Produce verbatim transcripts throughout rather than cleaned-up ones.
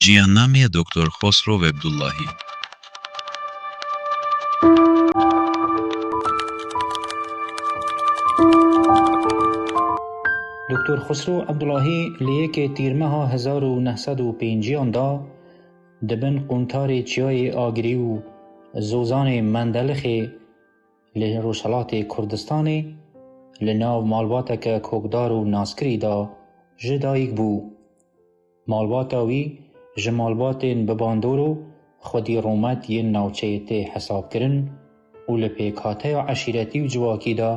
Jiyannameyê Doktor Xosrov Ebdullahî. Doktor Xosrov Ebdullahî li yekê Tîrmeha hezar û neh sed û pênciyan de di bin quntarê Çiyayê Agirî û Zozanê Mendelixê li Rojhelatê Kurdistanê li nav malbateke kokdar û naskirî de ji dayik bû. Malbata wî ji malbatên bi bandor û xwedî rûmet yên navçeyê tê hesabkirin û li pêkhateya eşîretî û civakî de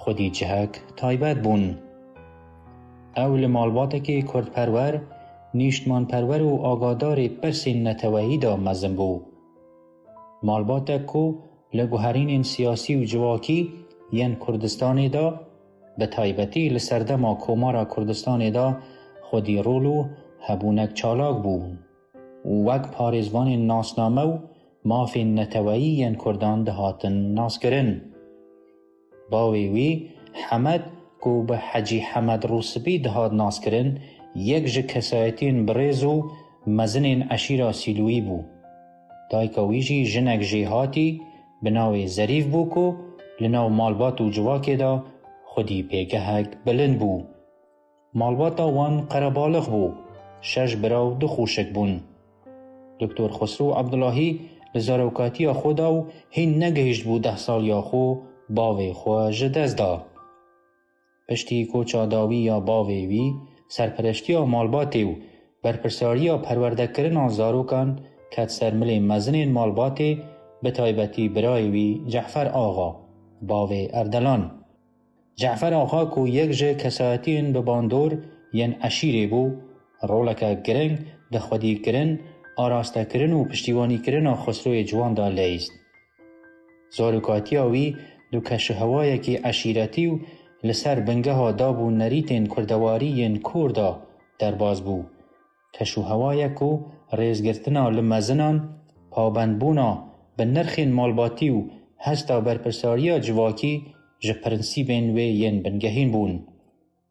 xwedî cihek taybet bûn. Ew li malbatekê kurdperwer, nîştmanperwer û agadarê pirsên neteweyî de mezin bû. Malbatek ku li guherînên siyasî û civakî yên Kurdistanê de, bi taybetî li serdema Komara Kurdistanê de xwedî rol û hebûnek çalak bû û wek parêzvanên nasname û mafên neteweyî yên Kurdan dihatin naskirin. Bavê wî Hemed, ku bi Hecî Hemed Rûsibî dihat naskirin, yek ji kesayetiyên birêz û mezinên eşîra Sîlûyî bû. Dayika wî jî jinek jêhatî bi navê Zerîf bû ku li nav malbat û civakê de xwedî pêgehek bilind bû. Malbata wan qerebalix bû, şeş bira û du xwişik bûn. Doktor Xosrû Ebdulahî li zarokatiya xwe de û hîn negihîştbû deh saliya xwe bavê xwe ji dest da. Piştî koça dawî ya bavê wî, serpereştiya malbatê û berpirsariya perwerdekirina zarokan ket ser milê mezinên malbatê, bi taybetî birayê wî Cefer Axa, bavê Erdelan. Cefer Axa ku yek ji kesayetiyên bi bandor yên eşîrê bû, roleke giring di xwedîkirin, arastekirin û piştîwanîkirina Xusrûyê Ciwan de leyîst. Zarokatiya wî di keşûhewayekî eşîretî û li ser bingeha dab û nerîtên kurdewarî yên kor de derbas bû. Keşûhewayek ku rêzgirtina li mezinan, pabendbûna bi nirxên malbatî û hesta berpirsariya civakî ji prensîbên wê yên bingehîn bûn.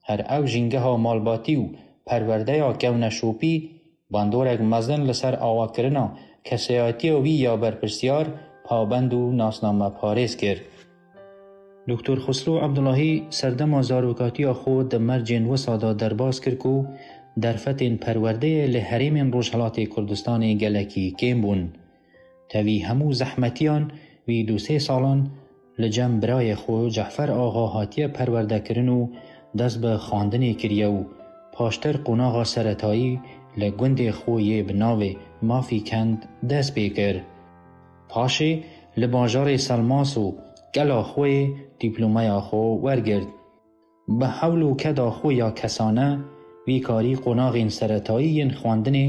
Her ew jîngeha malbatî û perwerdeya kewneşopî, bandorek mezin li ser awakirina kesayetiya wî ya berpirsiyar, pabend û nasnameparêz kir. Doktor Xusrû Ebdulahî serdema zarokatiya xwe di mercên wisa de derbas kir ku derfetên perwerdeyê li herêmên Rojhelatê Kurdistanê gelekî kêm bûn. Tevî hemû zehmetiyan wî du sê salan li cem birayê xwe Cefer Axa hatiye perwerdekirin û dest bi xwendinê kiriye û paştir qonaxa seretayî li gundê xwe yê bi navê Mafîkend dest pê kir. Paşê li bajarê Selmas û kela xwe yê dîplomeya xwe wergirt. Bi hewl û keda xwe ya kesane, wî karî qonaxên seretayî yên xwendinê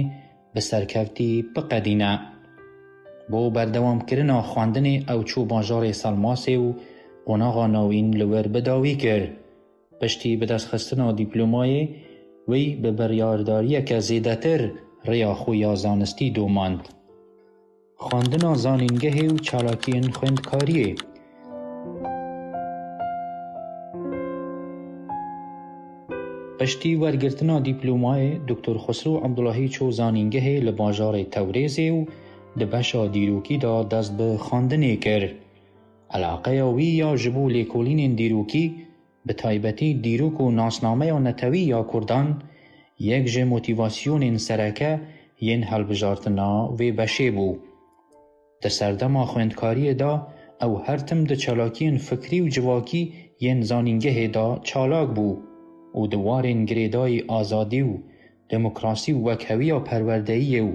bi serkevtî biqedîne. Bo berdewamkirina xwendinê ew çû bajarê Selmasê û qonaxa navîn li wir bi dawî kir. Piştî bidestxistina dîplomayê, wî bi biryardariyeke zêdetir rêya xwe ya zanistî domand. Xwendina zanîngehê û çalakiyên xwendkariyê. Piştî wergirtina dîplomayê, Doktor Xusrû Ebdulahî çû zanîngehê li bajarê Tewrêzê û di beşa dîrokî de dest bi xwendinê kir. Eleqeya wî ya ji bo lêkolînên dîrokî, bi taybetî dîrok û nasnameya netewî ya Kurdan, yek ji motîvasyonên sereke yên hilbijartina vê beşê bû. Di serdema xwendkariyê de ew her tim di çalakiyên fikrî û civakî yên zanîngehê de çalak bû û di warên girêdayî azadî û demokrasî û wekheviya perwerdeyiyê û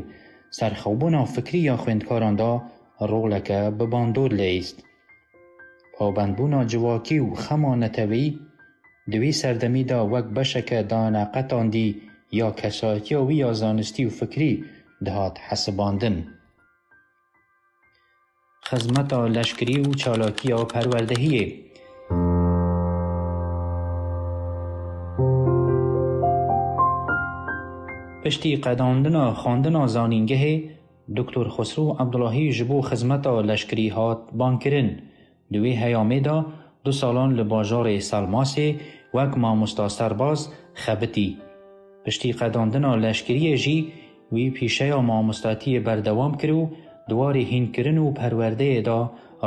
serxwebûna fikrî ya xwendkaran de roleke bi bandor leyîst. Pabendbûna civakî û xema neteweyî di wî serdemî de wek beşeke daneqetandî ya kesayetiya wî ya zanistî û fikrî dihat hesibandin. Xizmeta leşkerî û çalakiya perwerdehiyê. Piştî qedandina xwendina zanîngehê, Doktor Xosrû Ebdulahî ji bo xizmeta leşkerî hat bankirin. Di wê heyamê de du salan li bajarê Selmasê wek mamosta serbaz xebitî. Piştî qedandina leşkeriyê jî Wî pîşeya mamostatiyê berdewam kir û di warê hînkirin û perwerdeyê de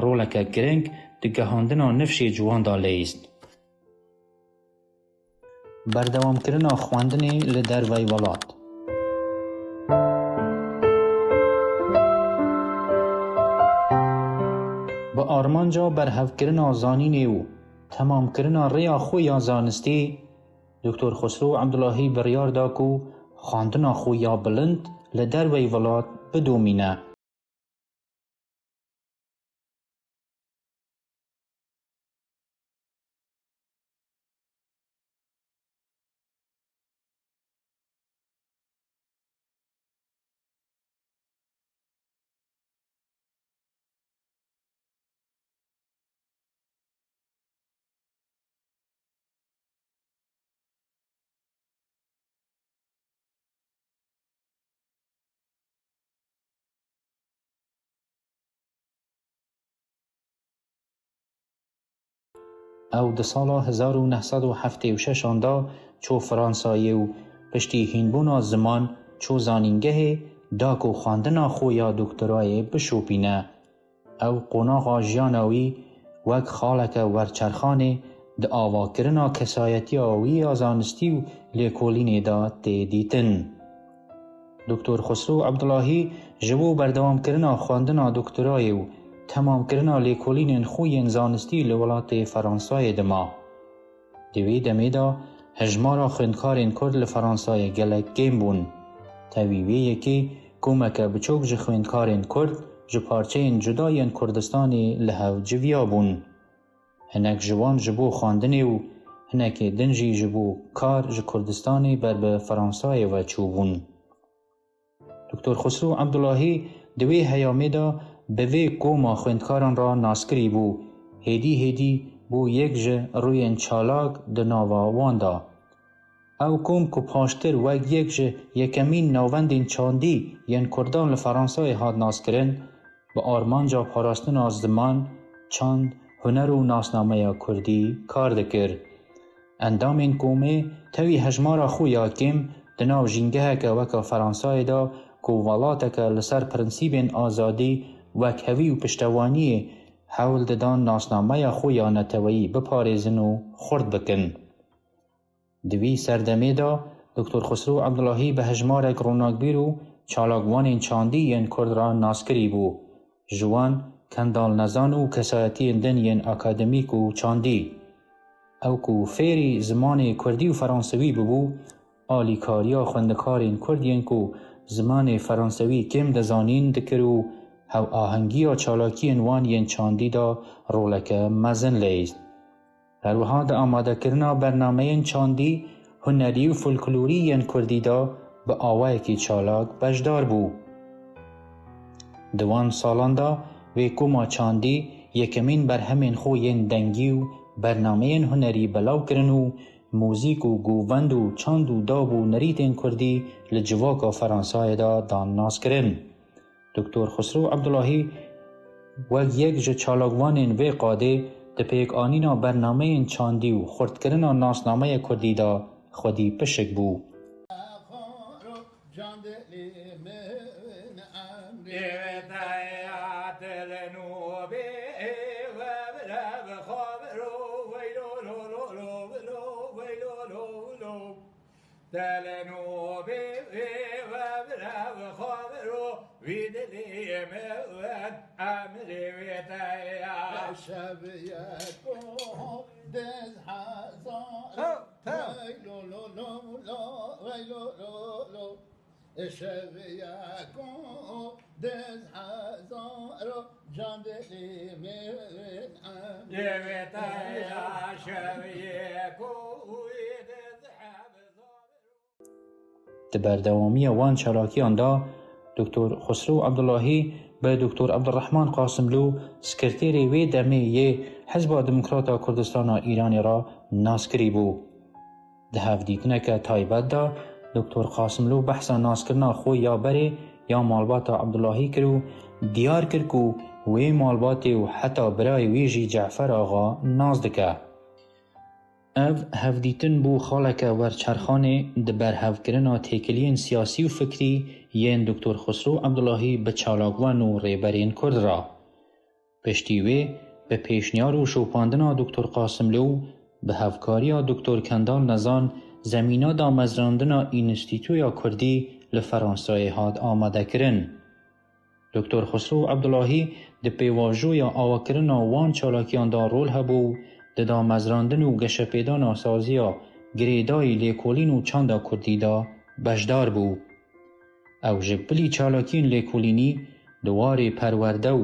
roleke giring di gihandina nifşê ciwan de leyîst. Berdewamkirina xwendinê li dervey welat. Bi armanca berhevkirina zanînê û temamkirina rêya xwe ya zanistî, Doktor Xusro Ebdulahî biryar da ku xwendina xwe ya bilind li dervey welat bidomîne. Ew di sala hezar û neh sed û heftê û şeş an de çû Fransayê û piştî hînbûna ziman çû zanîngehê da ku xwendina xwe ya doktorayê bişopîne. Ew qonaxa jiyana wî wek xaleke werçerxanê di avakirina kesayetiya wî ya zanistî û lêkolînê de tê dîtin. Doktor Xusro Ebdulahî ji bo berdewamkirina xwendina doktorayê û temamkirina lêkolînên xwe yên zanistî li welatê Fransayê dima. Di wê demê de hejmara xwendkarên Kurd li Fransayê gelek kêm bûn. Tevî wê yekê komeke biçûk ji xwendkarên Kurd ji parçeyên cuda yên Kurdistanê li hev civiyabûn. Hinek ji wan ji bo xwendinê û hinekê din jî ji bo kar ji Kurdistanê ber bi Fransayê ve çûbûn. Doktor Xusro Ebdulahî di wê heyamê de bi vê koma xwendkaran re naskirî bû. Hêdî hêdî bû yek ji rûyên çalak di nava wan de. Ew kom ku paştir wek yek ji yekemîn navendên çandî yên Kurdan li Fransayê hat naskirin, bi armanca parastina ziman, çand, huner û nasnameya Kurdî kar dikir. Endamên komê tevî hejmara xwe ya kêm di nav jîngeheke weke Fransayê de ku welateke li ser prensîbên azadî, wekhevî û piştewaniyê hewl didan nasnameya xwe ya neteweyî biparêzin û xurt bikin. Di vî serdemê de Doktor Xusro Ebdulahî bi hejmarek ronakbîr û çalakvanên çandî yên Kurd re naskirî bû. Ji wan kendalnezan û kesayetiyên din yên akademîk û çandî. Ew ku fêrî zimanê kurdî û fransewî bibû, alîkariya xwendekarên kurd yên ku zimanê fransewî kêm dizanîn dikir û hevahengiya çalakiyên wan yên çandî de roleke mezin leyîst. Her wiha di amadekirina bernameyên çandî, hunerî û folklorî yên kurdî de bi awayekî çalak beşdar bû. Di wan salan de vê koma çandî yekemîn berhemên xwe yên dengî û bernameyên hunerî belav kirin û muzîk û govend û çand û dab û nerîtên kurdî li civaka Fransayê de dan naskirin. Doktor Xusro Ebdulahî wek yek ji çalakvanên vê qadê di pêkanîna bernameyên çandî û xurtkirina nasnameya kurdî de xwedî pişik bû. Teleno bê ve bire ve xaviro, veylo lo lo lo lo, veylo lo lo. Teleno bê ve bire ve xaviro, vî dilê me wen emrê wê te ya. Şev yeko dez hezar. Ho, te. Veylo lo lo lo, veylo lo lo. Şev yeko dez hezar, can dilê me wen emrê wê te ya. Şev yeko dez hezar. Di berdewamiya wan çalakiyan de Doktor Xusro Ebdulahî bi Doktor Ebdurrahman Qasimlû, sekreterê wê demê yê Hizba Demokrata Kurdistana Îranê re naskirî bû. Di hevdîtineke taybet de Doktor Qasimlû behsa naskirina xwe ya berê ya malbata Ebdulahî kir û diyar kir ku wê malbatê û heta birayê wî jî Cefer Axa nas dike. Ev hevdîtin bû xaleke werçerxanê di berhevkirina têkiliyên siyasî û fikrî yên Doktor Xusro Ebdulahî bi çalakvan û rêberên Kurd re. Piştî wê bi pêşniyar û şopandina Doktor Qasimlû û bi hevkariya Doktor Kendal Nezan zemîna damezrandina Înstîtuya Kurdî li Fransayê hat amadekirin. Doktor Xusro Ebdulahî di pêvajoya awakirina wan çalakiyan de rol hebû û di damezrandin û geşepêdana saziya girêdayî lêkolîn û çanda kurdî de beşdar bû. Ew ji bilî çalakiyên lêkolînî di warê perwerde û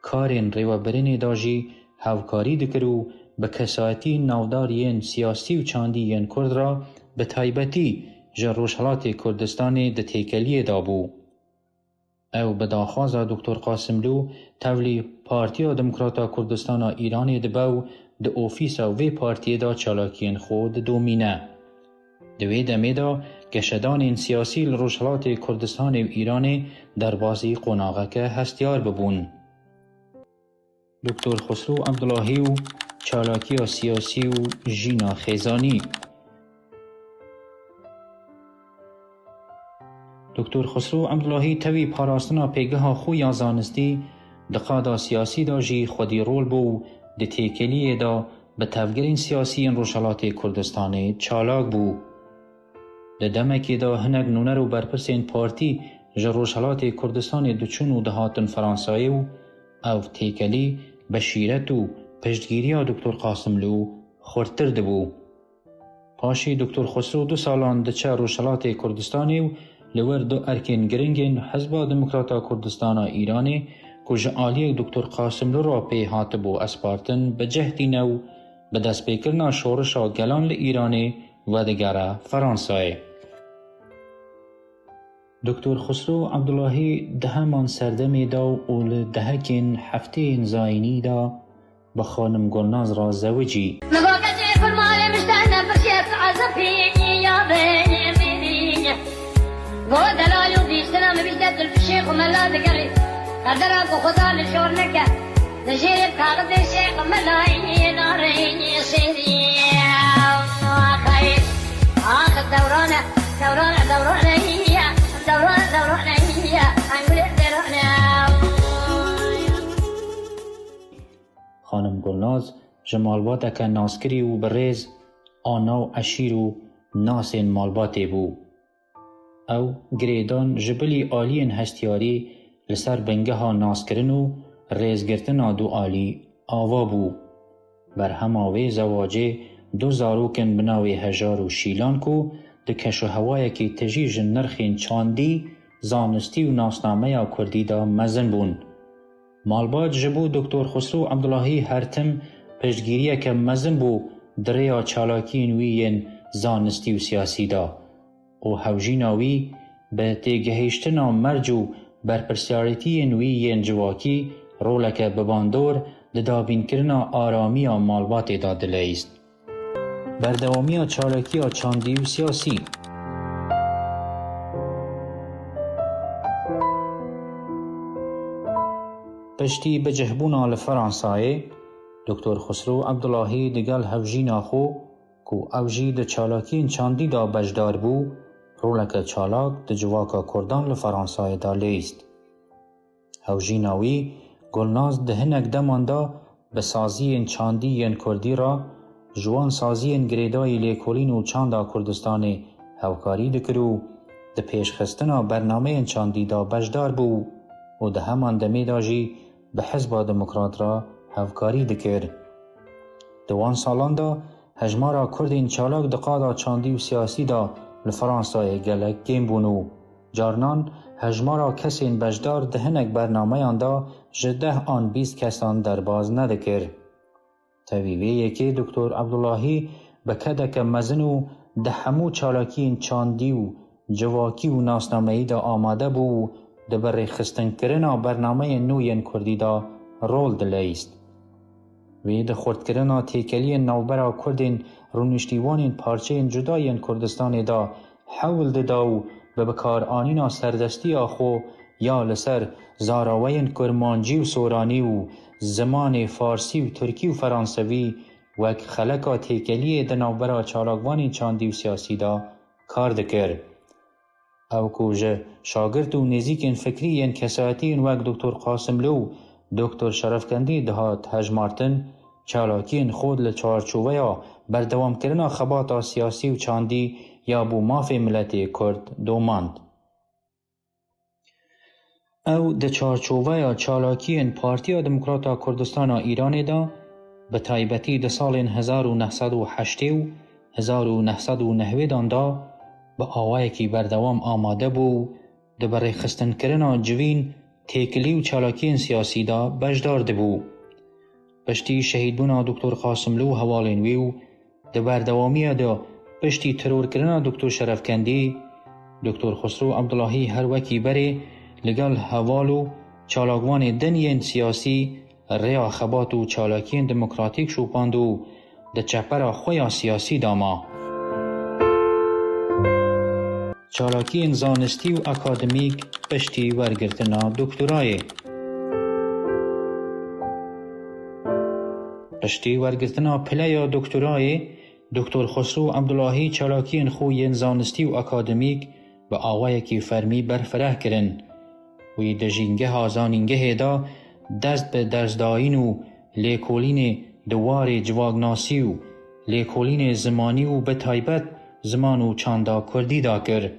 karên rêvebirinê de jî hevkarî dikir û bi kesayetî navdar yên siyasî û çandî yên Kurd re bi taybetî ji Rojhilatê Kurdistanê di têkeliyê de bû. Ew bi daxwaza Doktor Qasimlû tevlî Partiya Demokrata Kurdistana Îranê dibe û di ofîsa vê partiyê de çalakiyên xwe didomîne. Di wê demê de geşedanên siyasî li Rojhilatê Kurdistanê û Îranê derbasî qonaxeke hestiyar bibûn. Doktor Xusro Ebdulahî û çalakiya siyasî û jîna xêzanî. Doktor Xusro Ebdulahî tevî parastina pêgeha xwe ya zanistî di qada siyasî de jî xwedî rol bû û di têkeliyê de bi tevgerên siyasî yên Rojhelatê Kurdistanê çalak bû. Di demekê de hinek nûner û berpirsên partî ji Rojhelatê Kurdistanê diçûn û dihatin Fransayê û ev têkelî bi şîret û piştgiriya Doktor Qasimlû xurttir dibû. Paşî Doktor Xusro du salan diçe Rojhelatê Kurdistanê û li wir du erkên giring ên Hizba Demokrata Kurdistana Îranê ku ji aliyê Doktor Qasimlû re pê hatibû espartin bi cih tîne û bi destpêkirina şorişa gelan li Îranê vedigere Fransayê. Doktor Xusro Ebdulahî di heman serdemê de û li dehekên hefteyên zayînî de bi xanim Gulnaz re zewicî. Mivaketê kurmalê mişten nepirşet ezepî ya bênî. Go delal û bîştina mi bîşte tu li pişê xwe mela digerî. Qedera ku Xuda li şor neke. Li jêrê kaxizê şêx melayê narê şêrî. Axayê, ax dewrane, dewrane, dewrane, dewrane, dewrane, engulê derane. Xanim Gulnaz ji malbateke naskirî û bi rêz a nav eşîr û nasên malbatê bû. Ew girêdan ji bilî aliyên hestiyarî li ser bingeha naskirin û rêzgirtina dualî ava bû. Berhema wê zewacê du zarok in bi navê Hejar û Şîlan ku di keşûhewayekî tijî ji nirxên çandî, zanistî û nasnameya kurdî de mezin bûn. Malbat ji bo Doktor Xusro Ebdulahî her tim piştgiriyeke mezin bû di rêya çalakiyên wî yên zanistî û siyasî de û hewjîna wî bi têgihiştina merc û berpirsiyarîtiyên wî yên civakî roleke bibandor di dabînkirina aramiya malbatê de dileyîst. Berdewamiya çalakiya çandî û siyasî. Piştî bicihbûna li Fransayê, Doktor Xusro Ebdulahî digel hevjîna xwe, ku ew jî di çalakiyên çandî de beşdar bû, roleke çalak di civaka kurdan li Fransayê de leyîst. Hewjîna wî, Gulnaz di hinek deman de bi saziyên çandî yên kurdî re ji wan saziyên girêdayî lêkolîn û çanda Kurdistanê hevkarî dikir û di pêşxistina bernameyên çandî de beşdar bû û di heman demê de jî bi Hizba Demokrat re hevkarî dikir. Di wan salan de hejmara Kurdên çalak di qada çandî û siyasî de li Fransayê gelek kêm bûn û carnan hejmara kesên beşdar di hinek bernameyan de ji deh an bîst kesan derbas nedikir. Tevî vê yekê Doktor Ebdulahî bi kedeke mezin û di hemû çalakiyên çandî û civakî û nasnameyî de amade bû û di birêxistinkirina bernameyên nû yên kurdî de rol dileyîst. Wê di xurtkirina têkeliyên navbera Kurdên rûniştîwanên parçeyên cuda yên Kurdistanê de hewl dida û bi bikaranîna serdestiya xwe ya li ser zaraweyên kurmancî û soranî û zimanê farsî û tirkî û feransevî wek xeleka têkeliyê di navbera çalakvanên çandî û siyasî de kar dikir. Ew ku ji şagirt û nêzîkên fikrî yên kesayetiyên wek Doktor Qasimlû û Doktor Şerefkendî dihat hejmartin, çalakiyên xwe li çarçoveya berdewamkirina xebata siyasî û çandî ya bo mafê miletê Kurd domand. Ew di çarçoveya çalakiyên Partiya Demokrata Kurdistana Îranê de, bi taybetî di salên hezar û neh sed û heştê û hezar û neh sed û newêdan de, bi awayekî berdewam amade bû û di birêxistinkirina civîn, têkilî û çalakiyên siyasî de beşdar dibû. Piştî şehîdbûna Doktor Qasimlû û hevalên wî û di berdewamiya de piştî terorkirina Doktor Şerefkendî, Doktor Xusro Ebdulahî her wekî berê li gel heval û çalakvanê din yên siyasî rêya xebat û çalakiyên demokratîk şopand û di çepera xwe ya siyasî de ma. Çalakiyên zanistî û akademîk piştî wergirtina doktorayê. Piştî wergirtina pileya doktorayê, Doktor Xosro Ebdulahî çalakiyên xwe yên zanistî û akademîk bi awayekî fermî berfireh kirin. Wî di jîngeha zanîngehê de dest bi dersdayîn û lêkolînê di warê civaknasî û lêkolînê zimanî û bi taybet ziman û çanda kurdî de kir.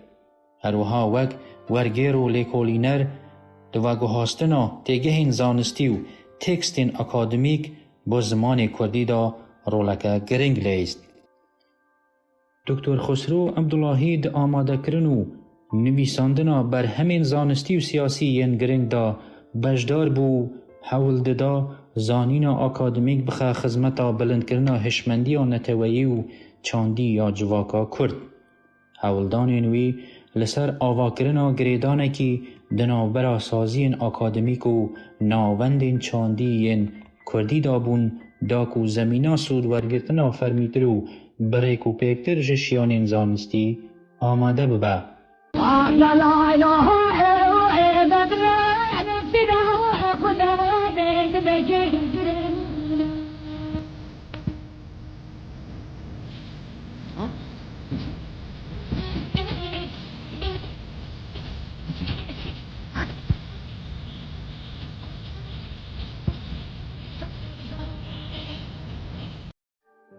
Her wiha wek wergêr û lêkolîner di veguhastina têgehên zanistî û tekstên akademîk bo zimanê kurdî de roleke giring leyst. Doktor Xosro Ebdulahî di amadekirin û nivîsandina berhemên zanistî û siyasî yên giring de beşdar bû û hewl dida zanîna akademîk bixe xizmeta bilindkirina hişmendiya neteweyî û çandî ya civaka kurd. Hewldanên wî li ser avakirina girêdanekî di navbera saziyên akademîk û navendên çandî yên kurdî de bûn, da ku zemîna sûdwergirtina fermîtir û bi rêk û pêktir ji şiyanên zanistî amade bibe.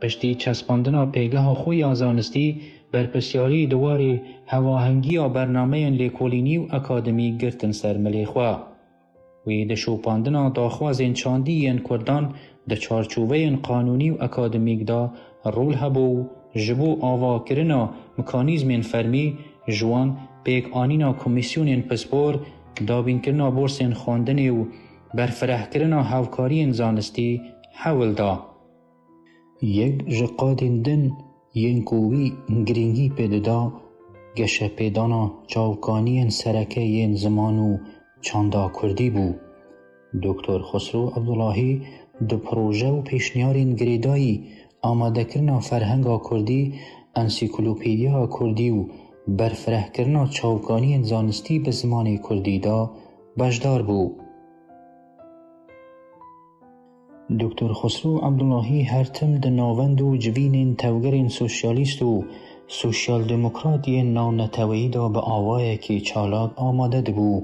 Piştî çespandina pêgeha xwe ya zanistî, berpirsyarî di warê hevahengiya bernameyên lêkolînî û akademî girtin ser milê xwe. Wî di şopandina daxwazên çandî yên kurdan di çarçoveyên qanûnî û akademîk de rol hebû û ji bo avakirina mekanîzmên fermî ji wan pêkanîna komîsyonên pispor, dabînkirina borsên xwendinê û berfirehkirina hevkariyên zanistî hewl da. Yek ji qadên din yên ku wî girîngî pê dida, geşepêdana çavkaniyên sereke yên ziman û çanda kurdî bû. Doktor Xosro Ebdulahî di proje û pêşniyarên girêdayî, amadekirina ferhenga kurdî, ensiklopediya kurdî û berfirehkirina çavkaniyên zanistî bi zimanê kurdî de beşdar bû. Doktor Xosro Ebdulahî her tim di navend û civînên tevgerên sosyalîst û sosyaldemokrat yên navneteweyî de bi awayekî çalak amade dibû.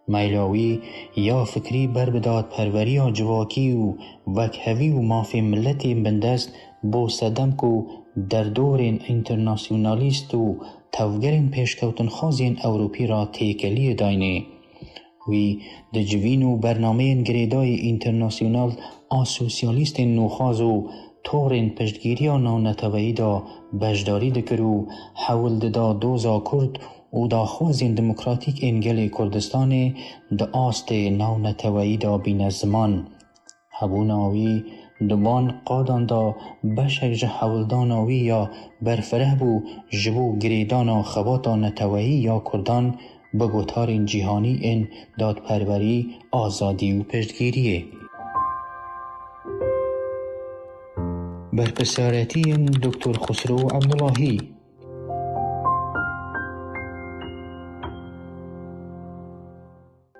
Meyla wî ya fikrî ber bi dadperweriya civakî û wekhevî û mafê miletên bindest bo sedem ku derdorên înternasyonalîst û tevgerên pêşkewtinxwazên Ewropî re têkeliyê dayne. Wî di civîn û bernameyên girêdayî înternasyonal a sosyalîstên nûxwaz û torên piştgiriya navneteweyî de beşdarî dikir û hewl dida doza kurd û daxwazên demokratîk ên gelê Kurdistanê di astê navneteweyî de bîne ziman. Hebûna wî di van qadan de beşek ji hewldana wî ya berfireh bû ji bo girêdana xebata neteweyî ya kurdan bi gotarên cîhanî ên dadperwerî, azadî û piştgiriyê. Berpirsiyarêtiyên Doktor Xusro Ebdulahî.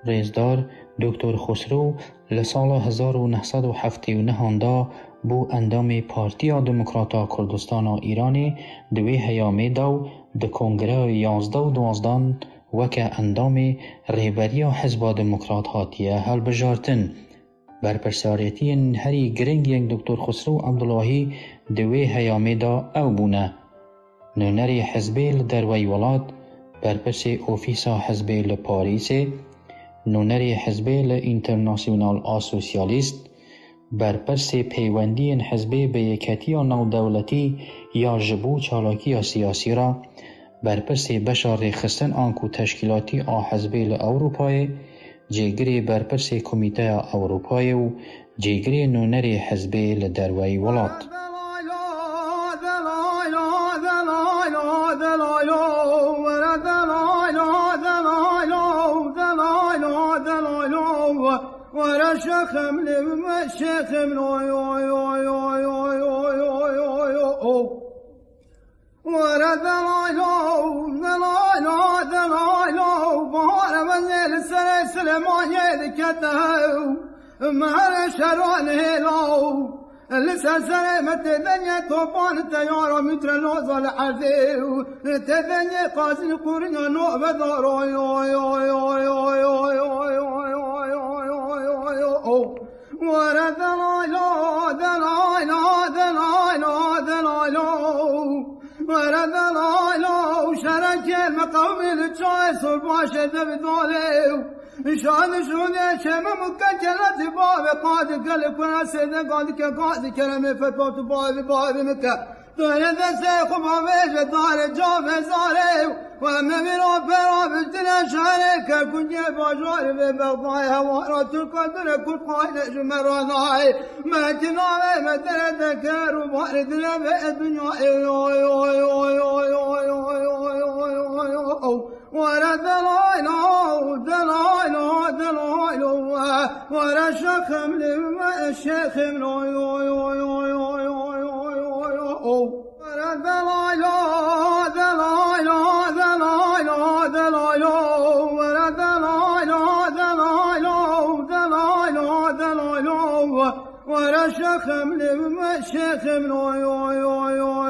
Rêzdar Doktor Xosro li sala hezar û neh sed û heftê û neh da bû endamê Partiya Demokrata Kurdistana Îranê, di wê heyamê de û di kongreya yazdeh û duwazdan weke endamê Rêberiya Hizba Demokrat hatiye hilbijartin. Berpirsarêtiyên herî giring yên Doktor Xusrew Ebdulahî di wê heyamê de ew bûne: nûnerê hizbê li derveyî welat, berpirsê ofîsa hizbê li Parîsê, nûnerê hizbê li International a Sosyalîst, berpirsê peywendiyên hizbê bi yeketiya navdewletî ya ji bo çalakiya siyasî re, berpirsê beşa rêxistin anku teşkîlatî a hizbê li Ewropayê, cêgirê berpirsê Komîteya Ewropayê û cêgirê nûnerê hizbê li derveyî welat. Were şexim lê bime şexim, oy, oy, oy. Were delaylo, delaylo, delaylo, bahare benzê li serê Silêmaniyê dikete hew. Meherê şeran hêlo, li ser serê me tê dengê topan teyara mître loza li erdê. Tê dengê qazîn qûrîna nobedar, oy, oy, oy. Were delaylo, delaylo, delaylo, delaylo. Were delaylo, şerekê me qewmî li çayê Sorbaşê de bi dalê. Şan şûnê çê me muke kelatî bavê qadî gelê kura sêde gadike gadî keremê fetwa tu bavê bavê mike. Dore destê xwe bavêje darê cavê zarê. We me vîra pera bistine şerê ke kuncê bajarê vê Bexdayê hewara Tirka dire kurt qayne ji me ranayê. Me ki navê me dire de ker û barê dire vê dinyayê. Were delaylo, delaylo, delaylo, were şexim lê bime şexim, oy, oy, oy. Were delaylo, delaylo, delaylo, delaylo, were delaylo, delaylo, delaylo, delaylo, were şexim lê bime şexim, oy, oy, oy.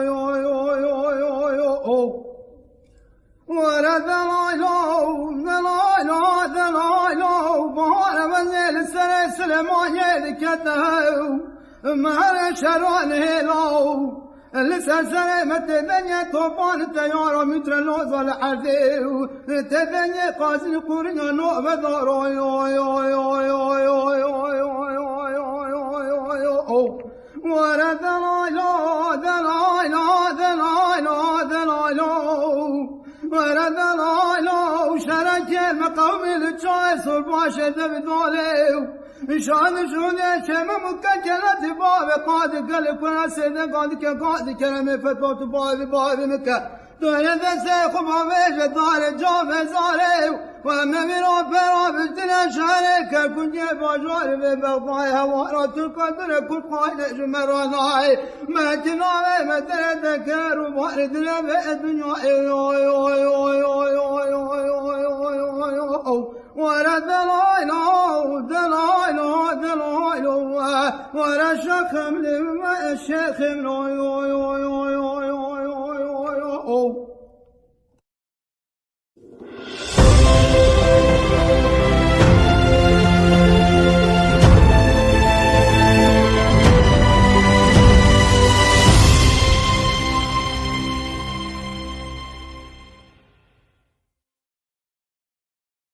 Were delaylo, delaylo, delaylo, bahare benzê li serê Silêmaniyê dikete hew. Meherê şeran hêlo, li ser serê me tê dengê topan teyara mître loza li erdê. Tê dengê qazîn qûrîna nobedar, oy, oy, oy. Were delaylo, delaylo, delaylo, delaylo. Were delaylo, şerekê me qewmî li çayê Sorbaşê de bi dalê. Şan şûnê çê me muke kelatî bavê qadî gelê kura sêde gadike gadî keremê fetwa tu bavê bavê mike. Dore destê xwe bavêje darê cavê zarê. We me vîra pera bistine şerê ke kuncê bajarê vê Bexdayê hewara Tirka dire kurt qayne ji me ranayê. Me ki navê me dire de ker û barê dire vê dinyayê. Were delaylo, delaylo, delaylo, were şexim lê bime şexim, oy, oy, oy.